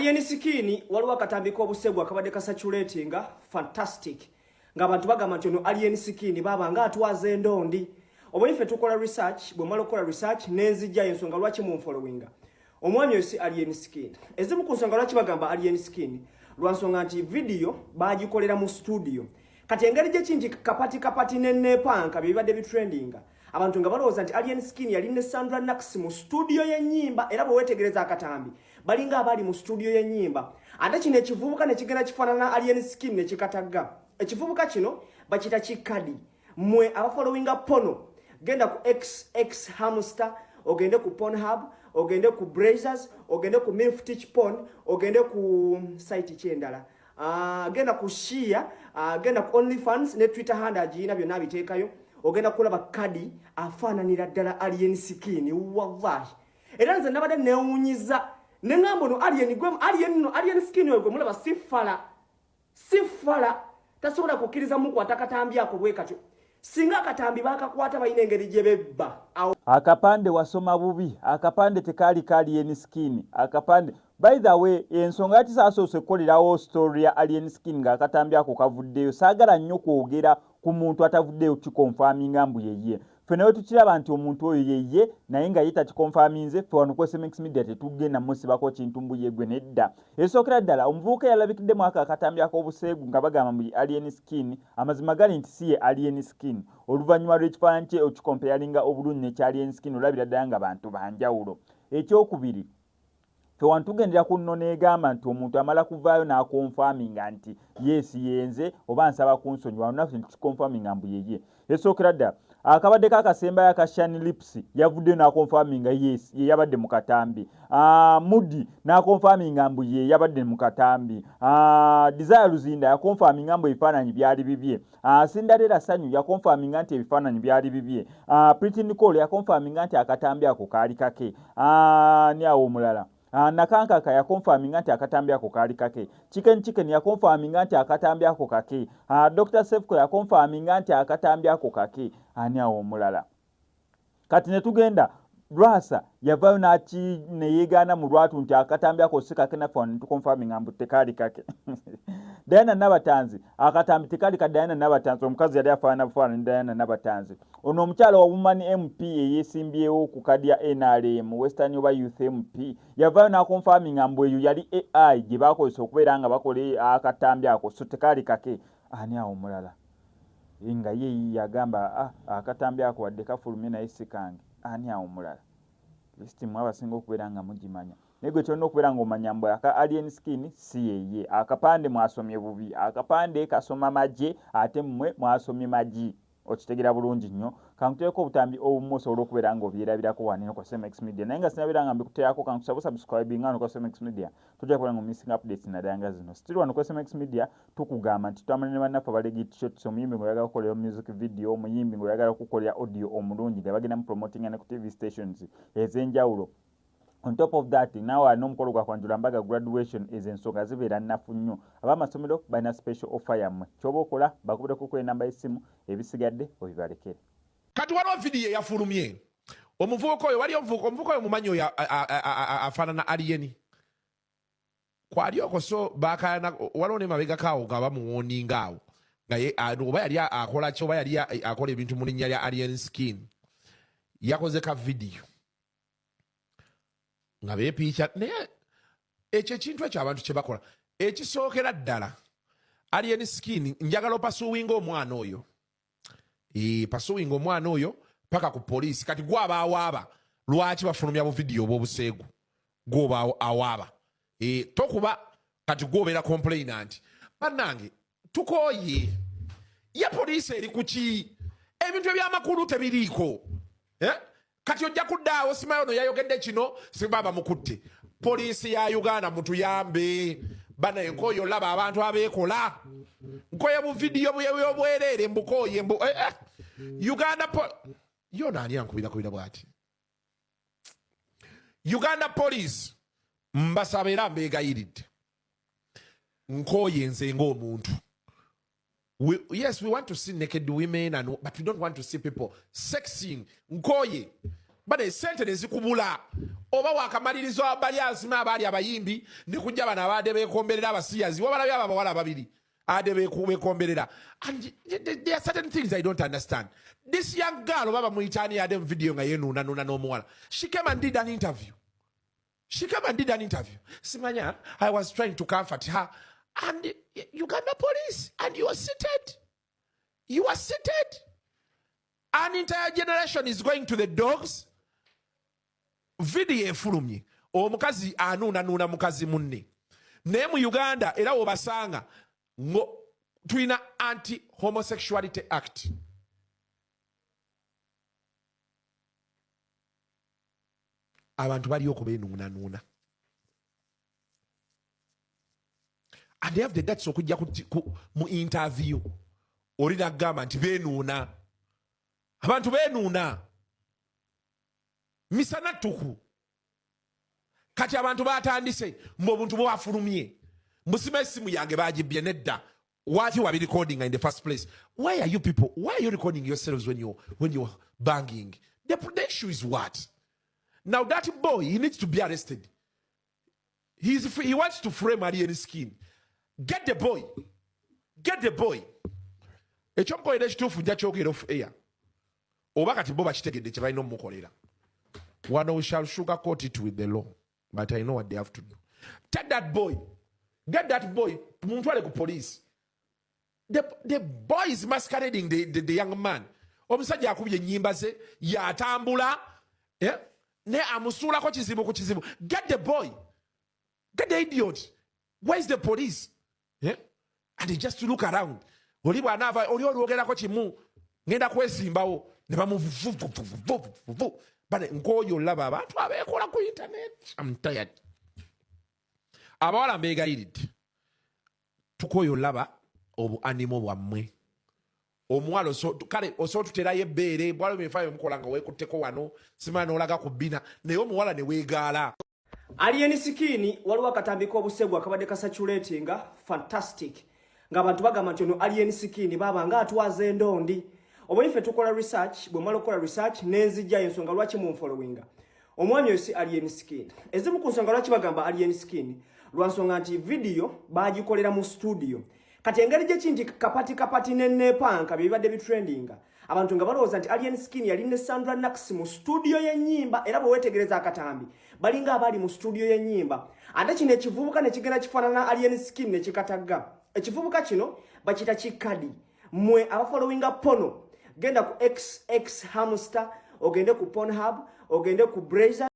Alien Skin, waliwo akatambi k'obuseegu akabadde kacirculatinga fantastic, ng'abantu bagamba nti ono Alien Skin baaba nga atwaza endondi. Oba ife tukola research, bwe mala okukola research nenzijjayo ensonga lwaki munfollowinga. Omwami oyo si Alien Skin. Ezimu ku nsonga lwaki bagamba Alien Skin, lwansonga nti vidiyo bagikolera mu studio. Kati engeri gyeki nti kapati kapati nenepanka byebibadde bitrendinga, abantu nga balowooza nti Alien Skin yali ne Sandra Nax mu studio y'ennyimba. Era bwe weetegereza akatambi, balinga abaali mu studio y'ennyimba. Ate kino ekivubuka ne kigenda kifaanana Alien Skin ne kikatagga. Ekivubuka kino bakita kikadi. Mmwe abafollowinga porn, genda ku XX Hamster, ogende ku Pornhub, ogende ku Brazzers, ogende ku Milf Teach Porn, ogende ku site kyendala, genda ku Shia, genda ku OnlyFans ne Twitter handle agiyina, byonna abiteekayo. Ogenda kulaba kadi afaananira ddala Alien Skin, wallahi. Era nze nabadde newunyiza neŋŋamba ono Alien gwe, Alien no Alien Skin oyo gwe mulaba si fala, si fala. Tasobola kukkiriza mukwata katambi ako bwe katyo. Singa akatambi bakakwata, balina engeri gye bebba awo. Akapande wasoma bubi. Akapande tekaali ka Alien Skin. Akapande, by the way, ensonga yati saasoose kukolerawo story ya Alien Skin ng'akatambi ako kavuddeyo. Saagala nnyo kwogera ku muntu atavuddeyo kiconfirminga mbu yeye. Ffe nawe tukiraba nti omuntu oyo yeye, naye nga ye takiconfirminze. Ffe wano ku SMX Media tetugenda musibako kintu mbu yegwe, nedda. Esookera ddala, omuvubuka yalabikiddemu ako akatambi ak'obuseegu nga bagamba mbu ye Alien Skin, amazima gali nti si ye Alien Skin. Oluvannyuma lw'ekifaananyi kye okicomparinga obulungi nekya Alien Skin, olabira ddala nga bantu banjawulo. Ekyokubiri, ffe wano tugendera ku nnono egamba nti omuntu amala kuvaayo n'aconfirminga nti yes, yenze, oba nsaba kunsonyiwa. Naffe ntukiconfirminga mbu yeye. Esookera ddala, akabadde kakasembayo aka Shan Lips, yavuddeyo n'aconfirminga yes, ye yabadde mu katambi. Mudi n'aconfirminga mbu ye yabadde mu katambi. Desire Luzinda yaconfirminga mbu ebifaananyi byali bibye. Cinderella Sanyu yaconfirminga nti ebifaananyi byali bibye. Pretty Nicole yaconfirminga nti akatambi ako kaali kake. Ni awo omulala, Nakankaka yaconfirminga nti akatambi ako kaali kake. Chicken Chicken yaconfirminga nti akatambi ako kake. Dr Sefco yaconfirminga nti akatambi ako kake. Ani awo omulala? Kati ne tugenda, Lwasa yavaayo naki neyeegaana mu lwatu nti akatambi ako si kake. Naffe wano netuconfirminga mbu tekaali kake. Diana Nabatanzi, akatambi tekaali ka Diana Nabatanzi. Omukazi yali afaanana bufaananyi Diana Nabatanzi. Ono omukyala wa Woman MP eyeesimbyewo ku kadi ya NRM, Western oba Youth MP, yavaayo n'aconfirminga mbu eyo yali AI gye bakozesa okubeera nga bakola akatambi ako, so tekaali kake. Ani awo omulala nga ye yagamba, "Ah, akatambi ako wadde kafulumye, naye si kange"? Ani awo omulala? List mu abasinga okubeera nga mugimanya, naye gwe kyolina okubeera ng'omanya mbu aka Alien Skin si yeye. Akapande mwasomye bubi. Akapande kasoma magye, ate mmwe mwasomye magi. Okitegera bulungi nnyo. Kankuteereko obutambi obumu osobola okubeera nga obyerabirako wano ku SMX Media. Naye nga sinabeera nga mbikuteerako, kankusaba subscribing wano ku SMX Media, tojja kubeera nga missing updates naddala nga zino. Still wano ku SMX Media tukugamba nti twamanya ne bannaffe aba Legit Shots. Omuyimbi ng'oyagala kukolera music video, omuyimbi ng'oyagala kukolera audio omulungi nga bagenda mu promotinga ne ku TV stations ez'enjawulo. On top of that, naawe alina omukolo gwa kwanjula, mbaga, graduation, ezo ensonga zibeera nnafu nnyo. Ab'amasomero balina special offer yammwe. Kyoba okola, bakubireko ku enamba y'essimu, ebisigadde obibalekere. Kati waliwo vidiyo eyafulumye omuvubuka oyo. Waliyo omuvubuka oyo mumanyi oyo afaanana Alien kwali okwo. So bakayana, waliwo ne mabegako nga bamuwarninga awo nga oba yali akola ki, oba yali akola ebintu mu linnya lya Alien Skin. Yakoze ka vidiyo nga beepiica, naye ekyo ekintu ekyo abantu kye bakola. Ekisookera ddala, Alien Skin, njagala opursuinga omwana oyo. Pursuinga omwana oyo paka ku poliisi. Kati gwaba awaaba, lwaki bafulumya buvidiyo obw'obuseegu? Gwoba awaaba, tokuba. Kati gwobeera complainant. Bannange, tukooye. Ye poliisi eri kuki? Ebintu ebyamakulu tebiriiko, eh? Kati ojja kuddaawo simayo ono yayogedde kino, siba bamukutte. Poliisi ya Uganda, mutuyambe bana. Enkoyo olaba abantu abeekola, nkoye buvidiyo bwobwereere, mbukoye mbu eh. Uganda yona ani ankubira bwati? Uganda Police, mbasaba era mbeegayiridde, nkooye nze ng'omuntu. Yes, we want to see naked women and, but we don't want to see people sexing. Nkoye. Bade sente nezikubula oba wakamaliriza bali azima abaali abayimbi ne kujja bano abaadde beekomberera abasiyazi wabalabye abo abawala ababiri ade bekomberera. And there are certain things I don't understand. This young girl oba bamuyita ani yade mu video nga yenuunanuna n'omuwala, she came and did an interview. She came and did an interview. Simanya, I was trying to comfort her. And Uganda police, and you are seated. You are seated. An entire generation is going to the dogs. Video efulumye. Omukazi anuunanuuna mukazi munne. Naye mu Uganda era wobasanga ngo tulina anti homosexuality act. Abantu bali okubenuunanuuna and they have the guts okujja mu interview oli nagamba nti benuuna abantu benuuna misana ttuku. Kati abantu batandise mbu obuntu bwafulumye mbusima esimu yange bagibbye. Nedda, waki wabi recording in the first place? Why are you people, why are you recording yourselves when you're banging? The issue is what? Now that boy, he needs to be arrested. He wants to frame Alien Skin. Get the boy, get the boy. Ekyomukolera ekituufu nja kyogera off air oba kati bo bakitegedde kye balina omukolera wano. We shall sugar coat it with the law, but I know what they have to do. Take that boy, get that boy, mumutwale ku police. The boy is masquerading the young man. Omusajja akubye ennyimba ze yatambula, yeah? Ne amusuulako kizibu ku kizibu. Get the boy, get the idiot. Where is the police, yeah? And they just look around. Oli bw'anaava oli olwogerako kimu ngenda kwesimbawo ne bamuvuvuvuvuvuvu bane. Nkooyo olaba abantu abeekola ku internet. I'm tired. Abawala mbeegayiridde, tukooyo olaba obu animo bwammwe. Omuwala kale osobola tuterayo ebbeere bwala ebifaananyi mukola nga weekutteko wano simala n'olaga ku bbina naye omuwala ne weegaala. Alien Skin, waliwo akatambi k'obusegu akabadde kasatulatinga fantastic ng'abantu bagamba nti ono Alien Skin baaba nga atwaza endondi. Oba ife tukola research, bwe mala okukola research nenzijjayo ensonga lwaki munfollowinga. Omwami oyo si Alien Skin. Ezimu ku nsonga lwaki bagamba Alien Skin lwansonga nti vidiyo bagikolera mu studio. Kati engeri gyeki nti kapati kapati nenepanka bye bibadde bitrendinga, abantu nga balowooza nti Alien Skin yali ne Sandra Nax mu studio y'ennyimba. Era bwe weetegereza akatambi, balinga abali mu studio y'ennyimba. Ate kino ekivubuka ne kigenda kifaanana Alien Skin ne kikatagga. Ekivubuka kino bakiyita kikadi. Mmwe abafollowinga porn, genda ku xx hamster, ogende ku Pornhub, ogende ku Brazer.